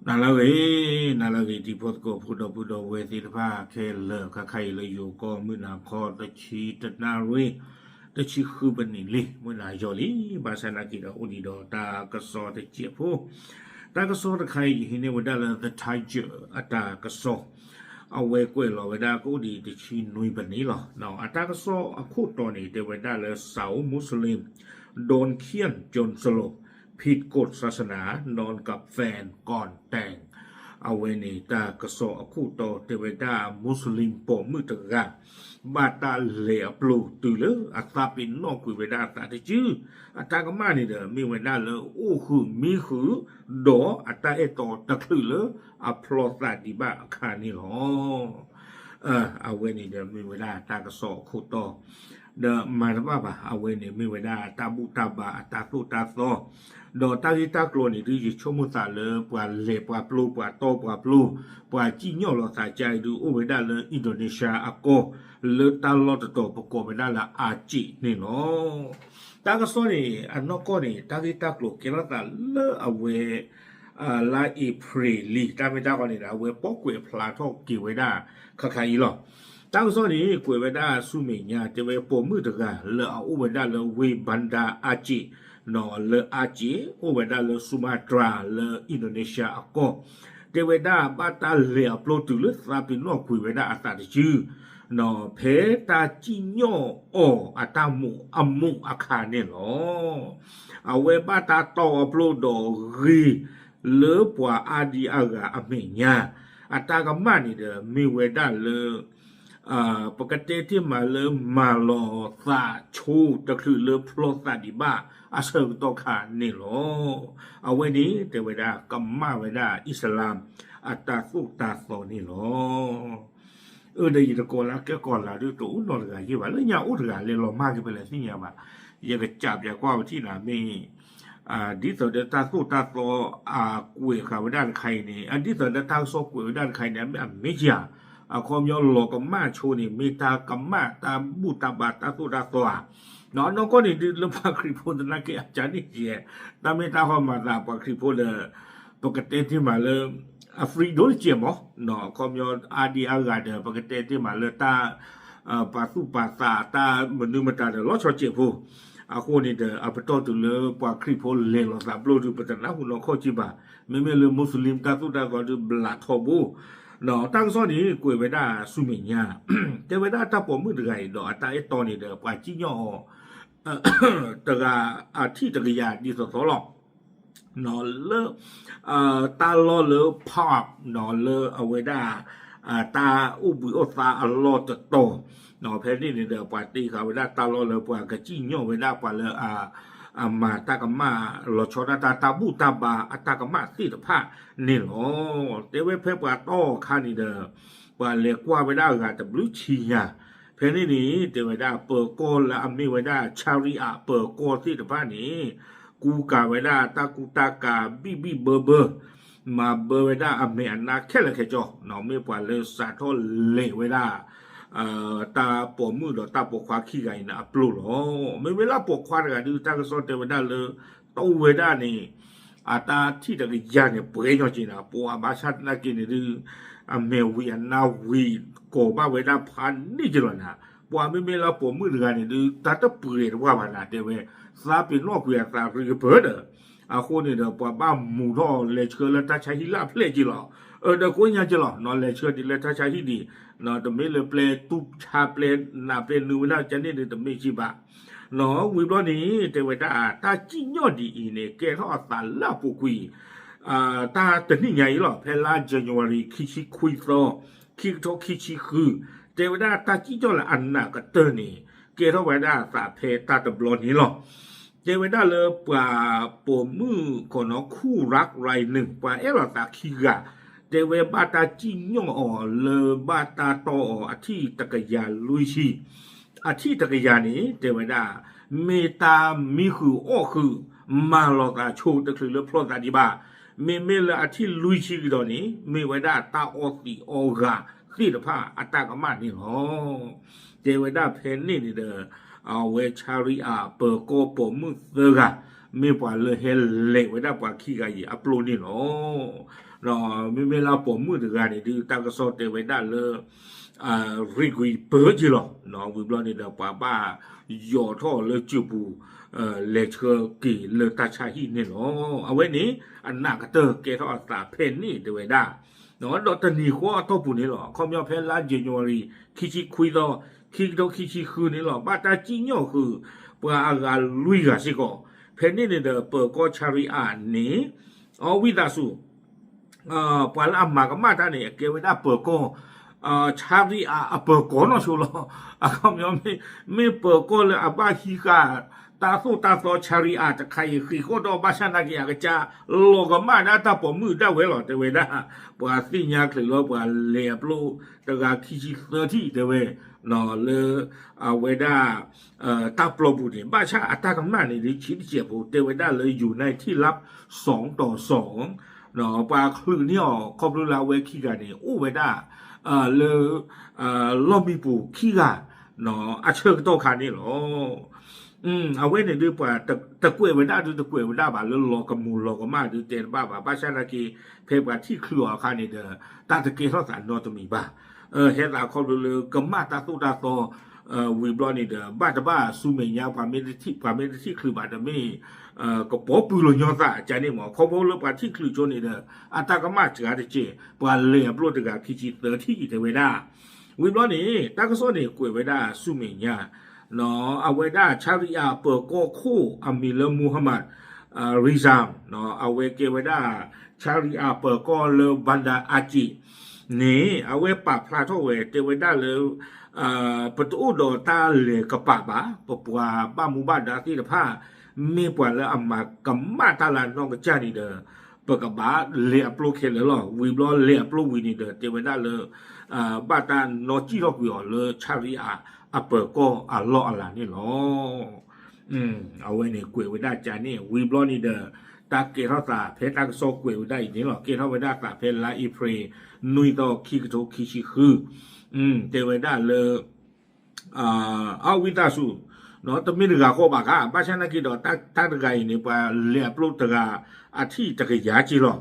နၤလၢအဂ့ၤ, နၤလၢအဂ့ၤ တံၤဖိသကိးဖိဒီပုၢ်ဒီဝဲၢ်သ့ၣ်တဖၣ်ခဲလၢာ်, ခဲခါအံၤလၢယိၤကီၢ်မုၢ်နၤခီ တဆံတနၣ်ရံၣ် တဆံဃုပနံးလံ မုၢ်နၤယီၤလံ, ဘၣ်ဆၣ်နာ်က့ဒီးအိၣ်ဒံးဒီးတၢ်ကစီၣ်တစဲးဖိ, တၢ်ကစီၣ်တခါအံၤ ယဟံးန့ၢ်ဝဲဒၣ်လၢ The Tiger အတၢ်ကစီၣ်, အဝဲကွဲးလီၤဝဲဒၣ်ကအိၣ်ဒံးတဆံနွံပနံးလီၤ. အတၢ်ကစီၣ်အခိၣ်တီန့ၣ် တဲဝဲဒၣ်လၢ สาวมุสลิมโดนเฆี่ยนจนสลบ ผิดกฎศาสนา นอนกับแฟนก่อนแต่ง အဝဲန့ၣ်တၢ်ကစီၣ်အခိၣ်တီတဲဝဲဒၣ် မူစလ့ၣ်ပိာ်မုၣ်တဂၤ ဘၣ်တၢ်လဲၤအပျိတုၤလၢအသးပ့ၤနီၣ်ကွံာ်ဝဲဒၣ်အသးတစု, အတၢ်ကမၣ်န့ၣ်ဒီး မ့ၢ်ဝဲဒၣ်လၢအိၣ်ဃုာ်မံဃုာ် ဒီးအတၢ်အဲၣ်တီတချုးလၢအဖျီသးဒံးဘၣ်အခါန့ၣ်လီၤ. အဝဲန့ၣ်ဒီးမ့ၢ်ဝဲဒၣ်တၢ်ကစီၣ်အခိၣ်တီ ဒီးမၤတဘၣ်ဘၣ်, အဝဲန့ၣ်မ့ၢ်ဝဲဒၣ်တၢ်ဘူၣ်တၢ်ဘါအတၢ်သိၣ်တၢ်သီ, ဒီးတၢ်ဂ့ၢ်တၢ်ကျိၤန့ၣ်ဒုး ယဆိကမိၣ်သးလၢပှၤလဲၤပှၤပျိ ပှၤတီပှၤပျိ ပှၤစံၣ်ညီၣ်လီၤသးကါအံၤဒုး အိၣ်ဝဲဒၣ်လၢ Indonesia အကီၢ် လၢတၢ်လီၢ်တတီၤပကိးဝဲဒၣ်လၢ Aceh န့ၣ်လီၤ. တၢ်ကစီၣ်န့ၣ် အနီၢ်ကီၢ်န့ၣ် တၢ်ဂ့ၢ်တၢ်ကျိၤကဲထီၣ်သးလၢအဝဲ လါအ့ဖြ့ၣ်လံ တၢ်မ့ၢ်တၢ်ဂီၤန့ၣ်ဒီး အဝဲပိာ်ကွဲးဖျါထီၣ်က့ၤဝဲဒၣ်ခါခါအံၤလီၤ. တၢ်ကစီၣ်န့ၣ် ကွဲးဝဲဒၣ်ဆူမဲာ်ညါ တဲဝဲပိာ်မုၣ်တဂၤလၢအအိၣ်ဝဲဒၣ်လၢဝ့ၢ် Banda Aceh နီၤ လၢ Aceh အိၣ်ဝဲဒၣ်လၢ Sumatra လၢ Indonesia အကီၢ်, တဲဝဲဒၣ်ဘၣ်တၢ်လဲၤအပျိတုၤလၢသးပ့ၤနီၣ်ကွံာ်ဝဲဒၣ်အသးတစု ဖဲတၢ်စံၣ်ညီၣ်အီၤအတၢ်မိၣ်အမိၣ်အခါန့ၣ်လီၤ. အဝဲဘၣ်တၢ်တီအပျိဒီးဂ့ၤလၢပှၤအါဒံအါဂၤအမဲာ်ညါ, အတၢ်ကမၣ်န့ၣ်ဒီး မ့ၢ်ဝဲဒၣ်လၢ ပကတဲတ့ၢ်မးလၢမၤလီၤသးဆိတချုးလၢဖျီသးဒံးဘၣ်အဆၢကတီၢ်ခါန့ၣ်လီၤ. အဝဲန့ၣ် တဲဝဲဒၣ်ကမၣ်ဝဲဒၣ်အံၣ်စလၣ်အတၢ်သိၣ်တၢ်သီန့ၣ်လီၤ. အၢ ဒီးယတကိးလၢကဲကီးလၢ်ဒုး တအိၣ်နီတဂၤယ့ၢ်ဘၣ်, လၢညါအိၣ်တဂၤလဲၤလီၤမၢ်က့ၤဖဲလဲၣ်သ့ၣ်ညါဘၣ်, ယကစးပၠးကွၢ်ဝဲထံၣ်နၤမ့ၢ် ဒ်သိးဒီးတၢ်သိၣ်တၢ်သီအကွဲးဃာ်ဝဲဒၣ်တခါအံၤန့ၣ် ဒ်သိးဒီးတၢ်ကစီၣ်ကွဲးဝဲဒၣ်တခါအံၤန့ၣ် အမ့ၢ်အမ့ၢ်ယၤ အခီပညီလီၤကမၣ်ဆိန့ၣ် မ့ၢ်တၢ်ကမၣ်တၢ်ဘူၣ်တၢ်ဘါတၢ်သိၣ်တၢ်သီဧါ. နီၢ်နီၢ်ကီၢ်န့ၣ်ဒုး လၢပှၤခရံာ်ဖိသနာ်က့အကၢန့ၣ်ယဲ, တၢ်မ့ၢ်တၢ်ဟီမၤသးပှၤခရံာ်ဖိဒီး ပကတဲတ့ၢ်မးလၢ အ free ဒိၣ်တစဲးမး, အခီပညီအါဒံအါဂၤဒီး ပကတဲတ့ၢ်မးလၢတၢ် ပာ်သူၣ်ပာ်သးတၢ်မနုၤမတၤဒီးလီၤဆီစဲးဖိ, အဃိန့ၣ်ဒီး အပတီၢ်တုၤလၢပှၤခရံာ်ဖိလဲၤလီၤသးဘျိဒုး ပတနၢ်ဟူနီၢ်ခီၣ်က့ဘၣ်, မ့မ့ၢ်လၢ Muslim တၢ်သိၣ်တၢ်သီဒုးဘျးထီဘိ, တၢ်ကစီၣ်န့ၣ် ကွဲးဝဲဒၣ်ဆူမဲာ်ညါ, တဲဝဲဒၣ်တၢ်ပိာ်မုၣ်တဂၤအံၤဒီးအတၢ်အဲၣ်တီန့ၣ်ဒီး ပှၤစံၣ်ညီၣ်အီၤ တဂၤအထံၣ်တကယၤဒ်သိးသိးလီၤ. လၢ တၢ်လီၢ်လၢ park နီၤ လၢအဝဲဒၣ် တၢ်အိၣ်ဘှံးအိၣ်သါအလီၢ်တတီၤ, ဖဲန့ၣ်န့ၣ်ဒီး ပှၤတ့ဃာ်ဝဲဒၣ်တၢ်လီၢ်လၢပှၤကစံၣ်ညီၣ်ဝဲဒၣ်ပှၤလၢ အမၤတၢ်ကမၣ်လီၤဆီဒၣ်တၢ် တၢ်ဘူၣ်တၢ်ဘါအတၢ်ကမၣ်သ့ၣ်တဖၣ်န့ၣ်လီၤ. တဲဝဲဖဲပှၤတီၢ်အခါန့ၣ်ဒီး ပှၤလဲၤကွၢ်ဝဲဒၣ်အဂၤတဘျုးဆံညါ, ဖဲန့ၣ်န့ၣ် တဲဝဲဒၣ်ပၢၤကီၢ်လၢအမ့ၢ်ဝဲဒၣ် Syria ပၢၤကီၢ်သ့ၣ်တဖၣ်န့ၣ် ကူကၤဝဲဒၣ်တၢ်ကူတၢ်ကၤဘံၣ်ဘံၣ်ဘၢဘၢ, မၤဘၢဝဲဒၣ်အမဲာ်အနါခဲလၢာ်ခဲဆ့, မ့ၢ်ပှၤလၢစးထီၣ်လဲၤဝဲဒၣ် တၢ်ပိာ်မုၣ်ဒီးတၢ်ပိာ်ခွါခံဂၤအံၤန့ၣ်အပျိလီၤ. မ့မ့ၢ်လၢပိာ်ခွါတဂၤဒုး တၢ်ကစီၣ်တဲဝဲဒၣ်လၢ တီၢ်ဝဲဒၣ်န့ၣ် အတၢ်ထံၣ်တကယၤန့ၣ် ပှဲၤညီက့ၤနၤ, ပှၤဘၣ်ဆၣ်သနာ်က့န့ၣ်ဒုး အမဲာ်ဝံၤအနါဝံၤကိးဘၣ်ဝဲဒၣ်ဖးန့ၢ်က့ၤလီၤနၤ. ပှၤမ့မ့ၢ်လၢပိာ်မုၣ်တဂၤန့ၣ်ဒုး တၢ်တပှဲၤတဝၢ်ဘၣ်နၤ တဲဝဲ, သးပ့ၤနီၣ်ကွံာ်အသးရ့ကပၢၤဒီး အဃိန့ၣ်ဒီး ပှၤဘၣ်မူၤထီၣ်လဲၤဆှၢလၢတၢ်ဆါဟံၣ်လၢအဖျဲၣ်က့ၤလီၤ. အၢ ဒီးကိးညါက့ၤလီၤ နီၤ လဲၤဆှၢဒ်လၢတၢ်ဆါဟံၣ်ဒံး, တမ့ၢ်လၢပျဲတူၢ်ဆါပျဲနးပျဲနုာ်ဝဲဒၣ်ကန့ၣ်ဒီးတမ့ၢ်က့ၤဘၣ်. နီၤ ဝံၤဘျီန့ၣ် တဲဝဲဒၣ် တၢ်စံၣ်ညီၣ်ဒ်အံၤန့ၣ် ကဲထီၣ်အသးလၢအပူၤကွံာ် တၢ်တနံၣ်ညါအံၤလီၤ. ဖဲလါ January ခံဆံခွံသီ ခံကထိခံဆံဃု, တဲဝဲဒၣ်တၢ်စံၣ်ညီၣ်လၢအနးကတၢၢ်န့ၣ် ကဲထီၣ်ဝဲဒၣ်အသးဖဲတၢ်တဘျီန့ၣ်လီၤ. တဲဝဲဒၣ်လၢပှၤပိာ်မုၣ်ခိၣ်နီၤ ခူၣ်ရၣ်ရၤနုာ် ပှၤအဲၣ်လိာ်သးခံဂၤ, တဲဝဲဘၣ်တၢ်စံၣ်ညီၣ်အီၤလၢဘၣ်တၢ်တီၢ်အီၤအထံၣ်တကယၤလွံၢ်ဆံ အထံၣ်တကယၤန့ၣ် တဲဝဲဒၣ် မ့ၢ်တၢ်မံဃုာ်အီၣ်ဃုာ် မၤလီၤသးဆိတချုးလၢဖျီသးဒံးဘၣ်. မ့မ့ၢ်လၢအထံၣ်လွံၢ်ဆံကဒီးန့ၣ် မ့ၢ်ဝဲဒၣ်တၢ်အီသံးအီဂၤသ့ၣ်တဖၣ်အတၢ်ကမၣ်န့ၣ်လီၤ. တဲဝဲဒၣ်ဖဲန့ၣ်န့ၣ်ဒီး အဝဲ Syria ပၢၤကီၢ်ပိာ်မုၣ်သၢဂၤ မ့ၢ်ပှၤလၢဟဲလဲၤဝဲဒၣ်ပှၤခံဂၤအံၤအပျိန့ၣ်လီၤ. မ့မ့ၢ်လၢအပိာ်မုၣ်တဂၤန့ၣ်ဒုး တၢ်ကစီၣ်တဲဝဲဒၣ်လၢ ရ့ၣ်ကွံာ်ပၢက့ၤလီၤ. ဝံၤဘျီန့ၣ်ဒီး ပှၤဘၣ်ယိးထီၣ်အီၤလၢစၢၤပူၤ လဲၤဆှၢက့ၤလၢတၢ်ဆါဟံၣ်န့ၣ်လီၤ. အဝဲန့ၣ် အနးကတၢၢ်ကဲထီၣ်အသးဖဲန့ၣ်တဲဝဲဒၣ် ဒီးတနံၤဃီအတီၢ်ပူၤန့ၣ်လီၤ. အခီပညီဖဲလါ January ခံဆံခွံသီ ခံကထိခံဆံဃုန့ၣ်လီၤ. ဘၣ်တၢ်စံၣ်ညီၣ်ဃုာ် ပှၤအဂၤလွံၢ်ဂၤစ့ၢ်ကီး ဖဲန့ၣ်န့ၣ်ဒီး ပၢၤကီၢ် Sharia န့ၣ် အဝံသးစူၤ ပှၤလၢအမၤကမၣ်တၢ်န့ၣ် အကဲဝဲဒၣ်ပၢၤကီၢ် Sharia အပၢၤကီၢ်နီၢ်ဆိလီၤ. အခီပညီ မ့ၢ်ပၢၤကီၢ်လၢအဘၣ်ဟံးဃာ် တၢ်သိၣ်တၢ်သီ Sharia တခါအံၤ ဃ့ၢ်ဃီၣ်ဒီးဘၣ်ဆၣ်နာ်က့ အကစၢ်လီၤကမၣ်ဒၣ်တၢ်ပိာ်မုၣ်ဒၣ်ဝဲလီၤ တဲဝဲဒၣ်. ပှၤသ့ၣ်ညါချုးလၢပှၤလဲၤအပျိတဂၤခံဆံသၢထံၣ် တဲဝဲ လၢ အဝဲဒၣ် တၢ်ပျီပူၤန့ၣ် ဘၣ်ဆၣ်အတၢ်ကမၣ်န့ၣ်ဒုး ဆံးတစဲးဖိ တဲဝဲဒၣ်လၢ United လပ်း စီၤတီၤစီၤ ပှၤချုးန့ၢ်အီၤ ခီဖျိလၢအဝဲခံဂၤန့ၣ် အိၣ်ဝဲဒၣ် လၢ လီၢ်မံပူၤခံဂၤ အဆၢကတီၢ်ခါန့ၣ်လီၤ. အဝဲန့ၣ်ဒုးပှၤတကွဲးဝဲဒၣ်ဒုးတကွဲးဝဲဒၣ်ဘၣ် လၢလီၤကမူၤလီၤကမၣ်ဒုးတဲတဘၣ်ဘၣ်. ဘၣ်ဆၣ်နာ်က့ ဖဲပှၤထံၣ်ချုးအီၤအခါန့ၣ်ဒီး တၢ်တကဲထီၣ်သးနီတမံၤဘၣ်. ဟဲသးခီဖျိလၢကမၣ်တၢ်သိၣ်တၢ်သီ ဝံၤဘျီန့ၣ်ဒီး ဘၣ်တဘၣ်ဆူမဲာ်ညါ ပှၤမ့ၢ်တထံၣ်ချုးဘၣ်တမ့ၢ် ကပီၤပုၢ်လိာ်ညီသးကန့ၣ်မး ခီဖျိလၢပှၤထံၣ်ချုးဆိန့ၣ်ဒီး အတၢ်ကမၣ်စှၤတက့ၢ် ပှၤလဲၤအပျိတဂၤခံဆံသၢထံၣ်တဲဝဲဒၣ်. ဝံၤဘျီန့ၣ် တၢ်ကစီၣ်န့ၣ်ကွဲးဝဲဒၣ်ဆူမဲာ်ညါ အဝဲဒၣ် Sharia ပၢၤကီၢ်ခိၣ်အမံၤလၢ Muhammad Rizam အဝဲကဲဝဲဒၣ် Sharia ပၢၤကီၢ်လၢ Banda Aceh န့ၣ် အဝဲပာ်ဖျါထီၣ်ဝဲတဲဝဲဒၣ်လၢ ပတအိၣ်ဒီးတၢ်လဲၤကပာ်ဘၣ် ပပှၤဘၣ်မူဘၣ်ဒါသ့ၣ်တဖၣ် မ့ၢ်ပှၤလၢအမၤကမၣ်တၢ်လၢအနီၢ်ကစၢ်န့ၣ်ဒီး ပကဘၣ်လဲၤအပျိခဲလၢာ်လီၤ. ဝံၤဘျီလဲၤအပျိဝံၤန့ၣ်ဒီး တဲဝဲဒၣ်လၢ ဘၣ်တၢ်နီၣ်စံၣ်ထီၣ်ကွံာ်အီၤလၢ Sharia အပၢၤကီၢ်အလီၢ်အလၤန့ၣ်လီၤ. အဝဲန့ၣ်ကွဲးဝဲဒၣ်ကန့ၣ် ဝံၤဘျီန့ၣ်ဒီး တၢ်ကဲထီၣ်သးဖဲတၢ်ကစီၣ်ကွဲးဝဲဒၣ်အံၤန့ၣ်လီၤ. ကဲထီၣ်ဝဲဒၣ်သးဖဲလါအ့ဖြ့ၣ် နွံသီ ခံကထိခံဆံဃု တဲဝဲဒၣ်လၢ အဝံသးစူၤ တမ့ၢ်တဂၤဃီဘၣ်ခါ ဘၣ်ဆၣ်နာ်က့ဒီး တၢ်တဂၤအံၤန့ၣ် ပှၤလဲၤအပျိတဂၤ အထံၣ်တကယၤက့လီၤ.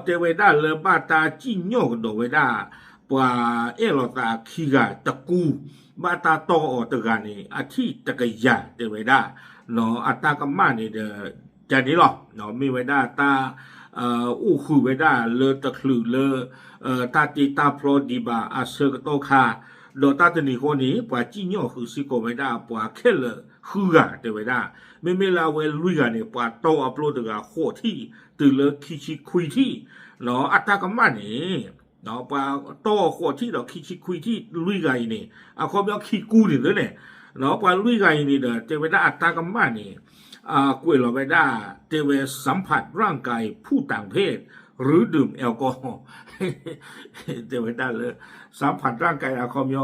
တဲဝဲဒၣ်လၢဘၣ်တၢ်စံၣ်ညီၣ်ကဒီးဝဲဒၣ် ပှၤအဲၣ်လိာ်သးခံဂၤတကူ ဘၣ်တၢ်တီၢ်အီၤတဂၤန့ၣ် အထံၣ်တကယၤတဲဝဲဒၣ် အတၢ်ကမၣ်န့ၣ်ဒီး ကန့ၣ်လီၤ. မ့ၢ်ဝဲဒၣ်တၢ် အိၣ်ဃုာ်ဝဲဒၣ်လၢတချုးလၢ တၢ်တ့တၢ်ဖျီဒံးဘၣ်အဆၢကတီၢ်ခါ ဒီးတၢ်တနံၤဃီန့ၣ် ပှၤစံၣ်ညီၣ်ဃုာ်စ့ၢ်ကီးဝဲဒၣ် ပှၤခဲလၢာ်ဃုဂၤတဲဝဲဒၣ်. မ့မ့ၢ်လၢအဝဲလွံၢ်ဂၤန့ၣ် ပှၤတီၢ်အပျိတဂၤဃိးထံၣ် တုၤလၢခံဆံခွံထံၣ် အတၢ်ကမၣ်န့ၣ် ပှၤတီၢ်ဃိးထံၣ်ဒီးခံဆံခွံထံၣ်လွံၢ်ဂၤအံၤန့ၣ် အခီပညီခံကူန့ၣ်သ့န့ၣ် ပှၤလွံၢ်ဂၤအံၤန့ၣ်ဒီး တဲဝဲဒၣ်အတၢ်ကမၣ်န့ၣ် ကွဲးလီၤဝဲဒၣ် တဲဝဲ สัมผัสร่างกายผู้ต่างเพศ หรือดื่มแอลกอฮอล์ တဲဝဲဒၣ်လၢ สัมผัสร่างกาย အခီပညီ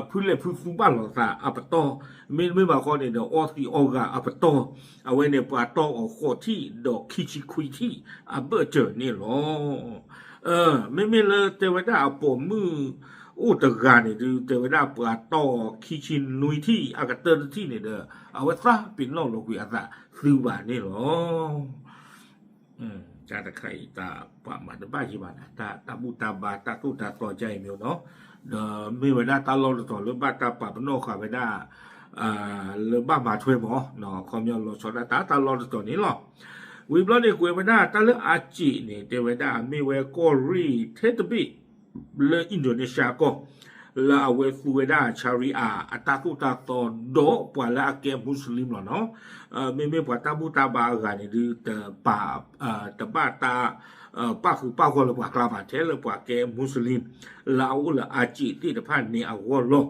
ဖုလဲၣ်ဖုသူဘၣ်လိာ်သးအပတီၢ် မ့တမ့ၢ်ဘၣ်ဃီန့ၣ်ဒီး အီသံးအီဂၤအပတီၢ် အဝဲန့ၣ်ပှၤတီၢ်အီၤဃိးထံၣ်ဒီးခံဆံခွံထံၣ်အဘၢၣ်စၢၤန့ၣ်လီၤ. မ့မ့ၢ်လၢတဲဝဲဒၣ်အပိာ်မုၣ်အိၣ်တဂၤန့ၣ်ဒုး တဲဝဲဒၣ်ပှၤတီၢ်အီၤခံဆံနွံထံၣ် အကတၢၢ်တထံၣ်န့ၣ်ဒီး အဝဲသးပ့ၤနီၣ်လိာ်ကွံာ်အသးသုဘၣ်န့ၣ်လီၤ. တၢ်တခါအံၤတၢ်ပာ်မၤတဘၣ်ယံၤဘၣ်နၤ တၢ်ဘူၣ်တၢ်ဘါတၢ်သိၣ်တၢ်သီကါအံၤမ့ၢ်နီၤ ဒီးမ့ၢ်ဝဲဒၣ်တၢ်လီၢ်တတီၤလၢဘၣ်တၢ်ပာ်ပနီၣ်ဃာ်ဝဲဒၣ် လၢဘၣ်မၤထွဲမး အခီပညီလီၤဆီဒၣ်တၢ်တၢ်လီၢ်တတီၤန့ၣ်လီၤ. ဝံၤဘျီန့ၣ်ကွဲးဝဲဒၣ်တၢ်လၢအစံးန့ၣ် တဲဝဲဒၣ်မ့ၢ်ဝဲကီၢ်ရ့ၣ်ထဲတဘ့ၣ် လၢ Indonesia ကီၢ် လၢအဝဲသူဝဲဒၣ် Sharia အတၢ်သိၣ်တၢ်သီဒီးပှၤလၢအကဲ Muslim လီၤနီၤ. မ့မ့ၢ်ပှၤတၢ်ဘူၣ်တၢ်ဘါအဂၤန့ၣ်ဒုး တပာ် တဘၣ်တၢ် ပၣ်ဃုာ်ပၣ်ဂီၢ်လၢပှၤကျါဘၣ် ထဲလၢပှၤကဲ Muslim လၢအအိၣ်လၢအစံးသ့ၣ်တဖၣ်န့ၣ်အဂီၢ်လီ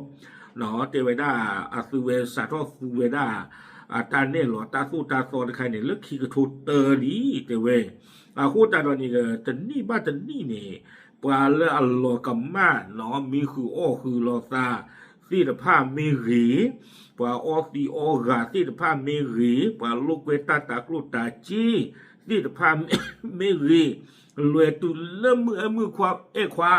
ၤ. တဲဝဲဒၣ် အသုဝဲစးထီၣ်သူဝဲဒၣ် အတၢ်နဲၣ်လီၤတၢ်သိၣ်တၢ်သီတခါန့ၣ် လၢခံကထိတၢလံ တဲဝဲ. အဃိသတးဒီးန့ၣ်ဒီး တနံၣ်ဘၣ်တနံၣ်န့ၣ် ပှၤလၢအလီၤကမၣ်နီၤ မံဃုာ်အီၣ်ဃုာ်လိာ်သးသ့ၣ်တဖၣ်မ့ၢ်ဂ့ၤ, ပှၤအီသံးအီဂၤသ့ၣ်တဖၣ်မ့ၢ်ဂ့ၤ, ပှၤလိာ်ကွဲတၢ်တၤကျိၣ်တၤစ့သ့ၣ်တဖၣ်မ့ၢ်ဂ့ၤ, လွဲၢ်တုၤလၢမုၢ်အဲၣ်မုၢ်ခွါအဲၣ်ခွါ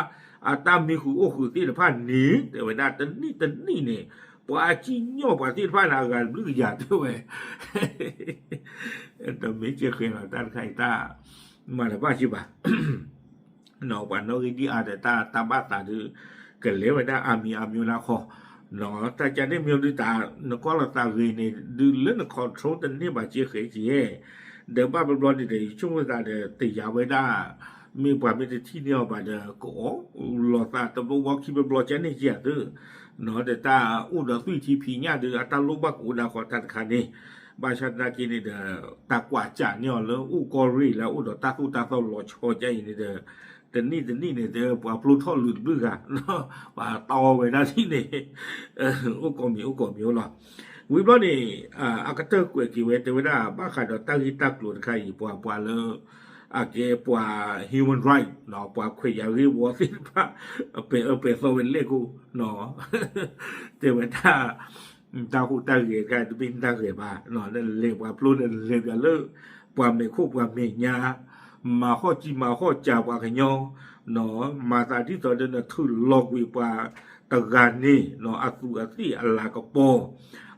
အတၢ်မံဃုာ်အီၣ်ဃုာ်သ့ၣ်တဖၣ်န့ၣ် တဲဝဲဒၣ်တနံၣ်တနံၣ်န့ၣ် ပှၤစံၣ်ညီၣ်ပှၤသ့ၣ်တဖၣ်န့ၣ် အဂၤဘျုးကယၤတဲဝဲ တမ့ၢ်ကဲဃဲလီၤ တၢ်တခါအံၤတၢ်မၤတဘၣ်စ့ၢ်ဘၣ်. ပှၤနီၣ်ဂံၢ်ဒ်အါဒီးတၢ်တၢ်ဘၣ်သးဒုး ကလဲၤဝဲဒၣ်အါမံၤအါမံၤလၢအဃီ, တၢ်ကန့ၣ်မ့ၢ်ဒုးတၢ် နကွၢ်လိာ်သးဂ့ၤန့ၣ် ဒုးလၢန control တန့ၢ်ဘၣ်က့ဃဲက့ၤ, ဒီးဘၣ်ဘျီဘျီန့ၣ်ဒီး ယဆိကမိၣ်သးဒီး တယာ်ဝဲဒၣ် မ့ၢ်ပှၤမ့ၢ်တထံၣ်န့ၢ်အီၤဘၣ်ဒီး ကအီၣ်လိာ်သးတဘျီဝီခံဘျီဘျီကန့ၣ်က့ၤသု ဒီးတၢ်အိၣ်ဒီးသွံၣ်ထံဖံးညၣ်ဒီး အတၢ်လိၣ်ဘၣ်ကအိၣ်ဒၣ်ဃီတၢ်တခါန့ၣ်, ဘၣ်ဆၣ်သနာ်က့န့ၣ်ဒီး တၢ်ကွၢ်စၢ်န့ၢ်အီၤလၢအိၣ်ကီၢ်ရ့ၣ်လၢအအိၣ်ဒီးတၢ်သိၣ်တၢ်သီလီၤဆီဒ်အံၤန့ၣ်ဒီး တနံၣ်တနံၣ်န့ၣ်ဒီး ပှၤပျိထီၣ်လုာ်တဘျုးဂၤ ပှၤတီဝဲဒၣ်ဒ်န့ၣ် အိၣ်ကိးမံၤအိၣ်ကိးမံၤအိၣ်လီၤ. ဝံၤဘျီန့ၣ် အကတၢၢ်ကွဲးက့ၤဝဲတဲဝဲဒၣ် ဘၣ်ဃးဒီးတၢ်ဂ့ၢ်တၢ်ကျိၤတခါအံၤ ပှၤပှၤလၢ အကဲပှၤ human right ပှၤခွဲးယာ်ဂ့ၢ်ဝီသ့ၣ်တဖၣ် အပဲာ်အၢပဲာ်သီဝဲလဲၣ်ကိၣ် တဲဝဲဒၣ် တၢ်ဟူးတၢ်ဂဲၤတခါ တမ့ၢ်တၢ်ဂဲၤဘၣ်, နလဲၤပှၤပျိန့ၣ် နလဲၤပှၤလၢ ပှၤမဲာ်ခိၣ်ပှၤမဲာ်ညါ, မၤဟီၣ်ကံမၤဟီၣ်ကၢပှၤကညီ, မၤသးဒ်သိးဒီးနထုးလီၤကွံာ်ပှၤတဂၤန့ၣ် အသူးအသ့ၣ်အလၤကပီၤ,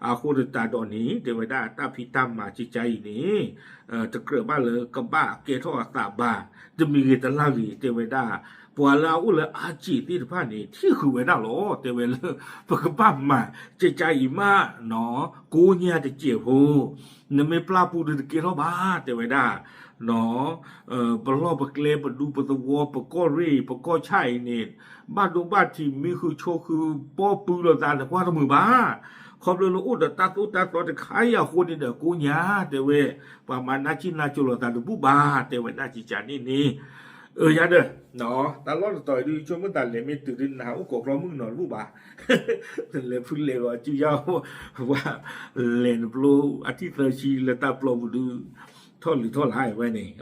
အဃိသတးဒီးန့ၣ် တဲဝဲဒၣ်တၢ်ဖံးတၢ်မၤကကါအံၤန့ၣ် တကြၢးဘၣ်လၢကဘၣ်ကဲထီၣ်အသးဘၣ်, တမံၤဂ့ၤတလါဂ့ၤ တဲဝဲဒၣ် ပှၤလၢအအိၣ်လၢအါစ့ၣ်သ့ၣ်တဖၣ်န့ၣ် ထံၣ်ဃုာ်ဝဲဒၣ်လီၤ. တဲဝဲလၢ ပကဘၣ်မၤကကါအံၤမး ကိးညါတစဲးဖိ, နမ့ၢ်ပျၢ်ပူၤဒီးတကဲထီၣ်ဘၣ် တဲဝဲဒၣ် ပလီၢ်ပကျဲပဒူပသဝီပကီၢ်ရ့ၣ်ပကီၢ်ဆၣ်အံၤန့ၣ် ဘၣ်ဒိဘၣ်ထံးမံဃုာ်ဆိဃုာ်ပီပုၢ်လိာ်သးနကွၢ်တမုာ်ဘၣ်. ခီဖျိလၢအိၣ်ဒီးတၢ်သိၣ်တၢ်သီတခါအံၤအဃိန့ၣ်ဒီး ကိးညါ တဲဝဲ ပှၤမၤနၢ်ကံၣ်နၢ်ကၠိလိာ်သးတဘူၣ်ဘၣ် တဲဝဲဒၣ်ကကါန့ၣ်န့ၣ်, အၢယၤဒီး တၢ်လီၢ်တတီၤအံၤဒုး ဆိကမိၣ်သးလဲၤမ့ၢ်တုၤဒုးနဟးအိၣ်ကိးကျီမုၣ်ကနီၤတဘူၣ်ဘၣ် နလဲၤဖုလဲၤဂီၤစုယါ ပှၤလဲၤနပျိအထံၣ်သၢဆံလၢတၢ်ပျီပူၤဒုး ထီၣ်လုၢ်ထီၣ်လၢ်ဝဲန့ၣ်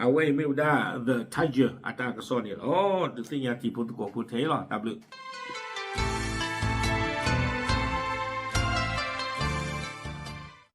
အဝဲအံၤမ့ၢ်ဝဲဒၣ် The Tiger အတၢ်ကစီၣ်န့ၣ်လီၤ. ဒုးသ့ၣ်ညါတံၤဖိသကိးဖိထဲအံၤလီၤ. တၢ်ဘျုး